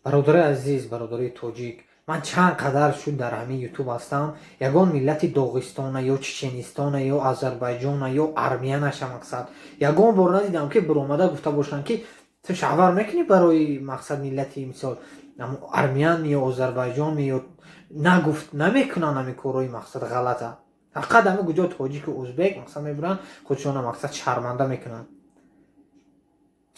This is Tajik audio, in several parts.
Бародари азиз, бародари тоҷик, ман чанд қадар шуд дар ҳамин Ютуб ҳастам, ягон миллати Доғистона ё Чеченистона ё Озарбойҷона ё армиянаша, мақсад, ягон бор надидам, ки биромада гуфта бошанд, ки ту шавҳар мекунӣ барои, мақсад, миллати, мисол, армян ё Озарбойҷон ё нагуфт намекунанд. Ҳамин корҳои, мақсад, ғалата. Фақат ҳами куҷо тоҷику узбек, мақсад, мебуранд, худшона, мақсад, шарманда мекунанд.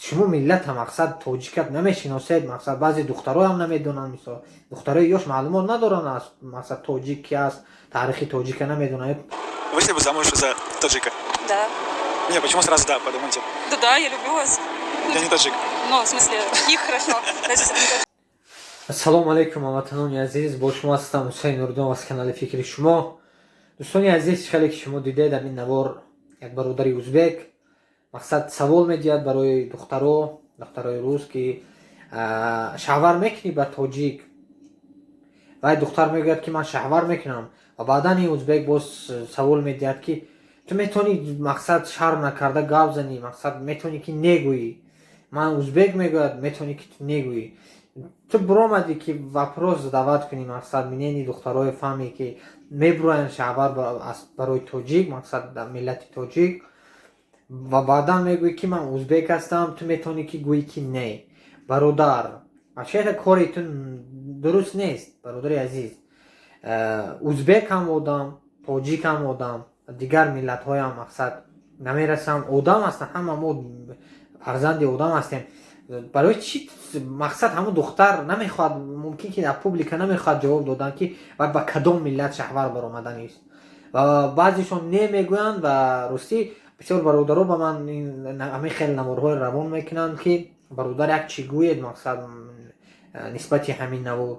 Шумо миллата, мақсад, тоҷикат намешиносед. Мақсад, баъзе духтароам намедонанд, мисол, духтарои ёш маълумот надоранд аз, мақсад, тоҷик ки аст, таърихи тоҷика намедонанд. Вышли бы замуж за таджика? Да. Не, почему сразу да, подумайте. Да, я люблю вас. Я не таджик. Ну, в смысле, их хорошо. Даже если это не таджик. Ассалому алайкум, ҳамватанони азиз, бо шумо ҳастам Ҳусайн Нуриддин аз канали «Фикри шумо». Дӯстони азиз, хеле ки шумо дидед, дар ин навор як бародари узбек, мақсад, савол медиҳад барои духтаро, духтарои рус, ки шавҳар мекунӣ ба тоҷик? Вай духтар мегӯяд, ки ман шавҳар мекунам. Ва баъдан ин узбек боз савол медиҳад, ки ту метавонӣ, мақсад, шарм накарда гап занӣ, мақсад, метавонӣ ки негӯӣ, ман узбек мегӯяд, метавонӣ ки ту негӯӣ. Ту биромадӣ, ки вопрос задавать кунӣ, мақсад, мнение духтарои фаҳме, ки мебуроянд шавҳар барои тоҷик, мақсад, миллати тоҷик, ва баъдан мегӯӣ, ки ман узбек ҳастам, ту метавонӣ ки гӯӣ, ки не. Бародар, вообще кори ту дуруст нест. Бародари азиз, узбек ҳам одам, тоҷик ҳам одам, дигар миллатҳоям, мақсад, намерасам, одам ҳастанд. Ҳама мо фарзанди одам ҳастем. Барои чӣ, мақсад, ҳамун духтар намехоҳад, мумкин ки дар публика намехоҳад ҷавоб додан, ки вай ба кадом миллат шавҳар баромаданист, ва баъзешон не мегӯянд. Ва ростӣ, бисёр бародаро ба ман ҳамин хел наворҳои равон мекунанд, ки бародар, як чӣ гӯед, мақсад, нисбати ҳамин навор.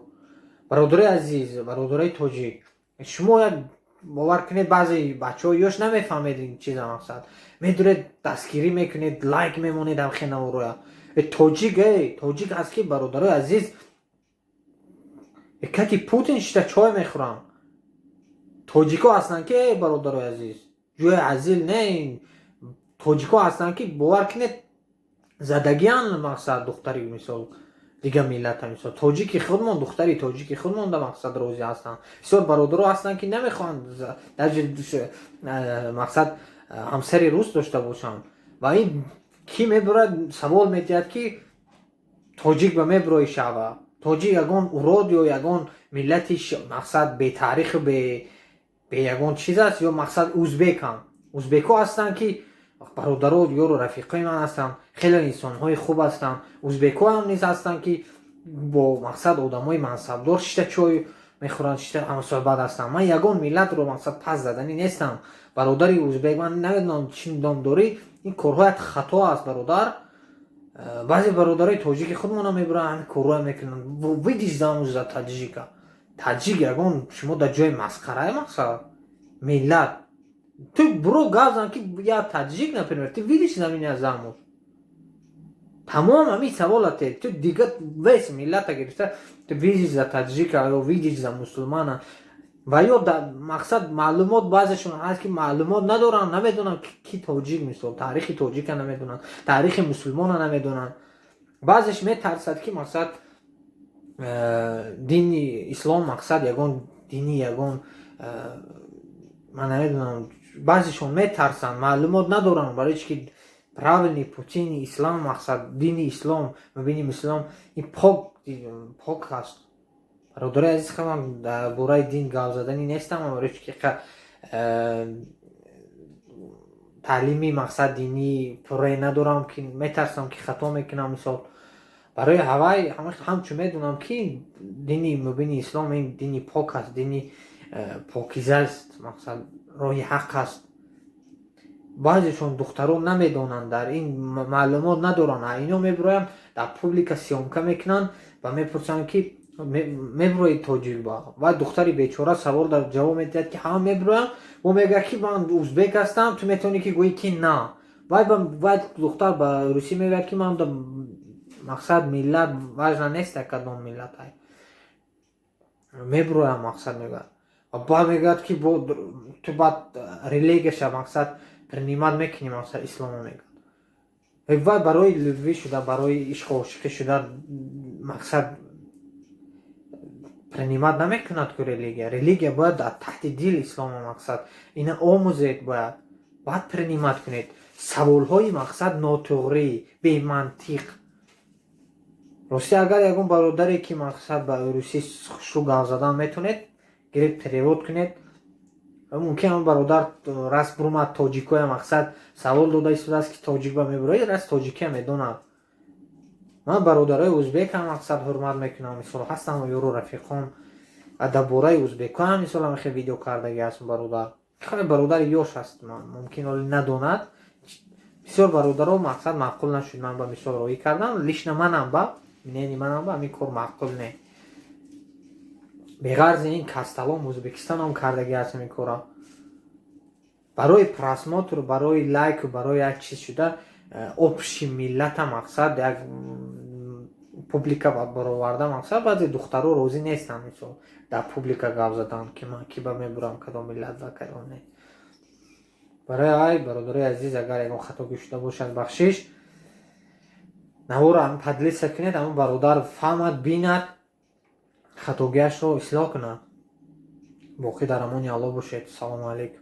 Бародарои азиз, бародарои тоҷик, шумо як бовар кунед, баъзе бачаҳо ёш намефаҳмед ин чиза, мақсад, медуред, дастгирӣ мекунед, лайк мемонед ҳамхел навороя. Тоҷик, тоҷик аст, ки, бародарои азиз, кати Путин шита чой мехӯрам. Тоҷико ҳастанд, ки, бародарои азиз, ҷои азил не, тоҷико ҳастанд, ки, бовар кунед, задагиан, мақсад, духтари, мисол, дигар миллата, мисол, тоҷики худмон, духтари тоҷики худмонда, мақсад, розӣ ҳастанд. Бисёр бародаро ҳастанд, ки намехоҳанд даже, мақсад, ҳамсари рус дошта бошанд. Ва ин кӣ мебурад, савол медиҳад, ки тоҷик ба мебурои шава? Тоҷик ягон урод ё ягон миллати, мақсад, бетаъриху бе ягон чиз аст? Ё, мақсад, узбекам, узбекҳо ҳастанд, ки бародаро, ёру рафиқои ман ҳастанд, хеле инсонҳои хуб ҳастанд. Узбекҳо ҳам низ ҳастанд, ки бо, мақсад, одамои мансабдор шита чой мехӯранд, шита ҳамсӯҳбат ҳастанд. Ман ягон миллатро, мақсад, пас заданӣ нестам. Бародари узбек, ман намедонам, чӣ ном дорӣ, ин корҳоят хато аст, бародар. Баъзе бародарои тоҷики худмона мебуранд, ҳамин корҳоя мекунанд. Выйдешь замуж за таджика? Таджик ягон шумо дар ҷои масхарае, мақсад, миллат. Ту буро гап зан, ки я таджик, например, ты выйдешь за меня замуж? Тамом, ҳамин саволате. Ту дига весь миллата гирифта, ту выйдешь за таджика ё выйдешь за мусулмана? Ва ё, мақсад, маълумот, баъзешон ҳаст, ки маълумот надоранд, намедонанд, ки тоҷик, мисол, таърихи тоҷика намедонанд, таърихи мусулмона намедонанд. Баъзеш метарсад, ки, мақсад, дини ислом, мақсад, ягон дини, ягон ман намедонам, баъзешон метарсанд, маълумот надоранд. Барои чи ки правильный пути ислам, мақсад, дини ислом, мабиним, ислом ин пок, пок аст. Бародари азиз, ман дар бораи дин гап заданӣ нестам, барои чи ки таълими, мақсад, динӣ пуррае надорам, ки метарсам, ки хато мекунам. Мисол, барои ҳавай ҳамчун медонам, ки дини мубини ислом ин дини пок аст, дини покиза аст, мақсад, роҳи ҳақ аст. Баъзешон духтарон намедонанд, дар ин маълумот надоранд. Ино мебироянд, дар публика съёмка мекунанд ва мепурсанд, ки мебирои тоҷик ба? Ва духтари бечора савол дар ҷавоб медиҳад, ки ҳама мебироям. Ӯ мегӯяд, ки ман узбек ҳастам, ту метавонӣ ки гӯӣ, ки на. Вай духтар ба русӣ мегӯяд, ки ман, мақсад, миллат важно нест, кадом миллат мебироям, мақсад, мегӯяд. Баъд мегӯяд, ки ту баъд религияша, мақсад, принимать мекунӣ, мақсад, ислома, мегӯяд. Вай барои любви шуда, барои ишқу ошиқӣ шуда, мақсад. Принимать намекунад ку религия. Религия бояд дар таҳти дил, ислома мақсад ина омӯзед, бояд баъд принимать кунед. Саволҳои мақсад нотуғрӣ, бемантиқ. Ростӣ, агар ягон бародаре, ки мақсад ба русӣ хушрӯ гап задан метонед, гиред, перевод кунед. Мумкин ҳамн бародар раст бурумад, тоҷикоя мақсад савол дода истодааст, ки тоҷик ба мебурои, раст тоҷикия медонад. Ман бародарои узбекам мақсад ҳурмат мекунам, мисол, ҳастам ёру рафиқон. Дар бораи узбекҳо ҳам, мисол, ҳам хеле видео кардаги ҳастм. Бародар хеле бародари ёш аст, мумкин оли надонад. Бисёр бародаро мақсад маъқул нашуд. Ман ба мисол роҳӣ кардам, лично манам, ба мнение манам, ба ҳамин кор маъқул не. Беғарзи ин касталом Ӯзбекистонам кардаги ҳаст ҳамин кора барои просмотр, барои лайку, барои як чиз шуда, общий миллата мақсад як публика бароварда. Мақсад, баъзе духтаро розӣ нестанд, мисол, дар публика гап задан, ки ман ки ба мебурам, кадом миллат ва кадом не. Барои ай, бародарои азиз, агар ягон хатогӣ шуда бошад, бахшиш. Наворо поделиться кунед, ҳамон бародар фаҳмад, бинад, хатогиашро ислоҳ кунад. Боқӣ дар амони Аллоҳ бошед. Салому алайкум.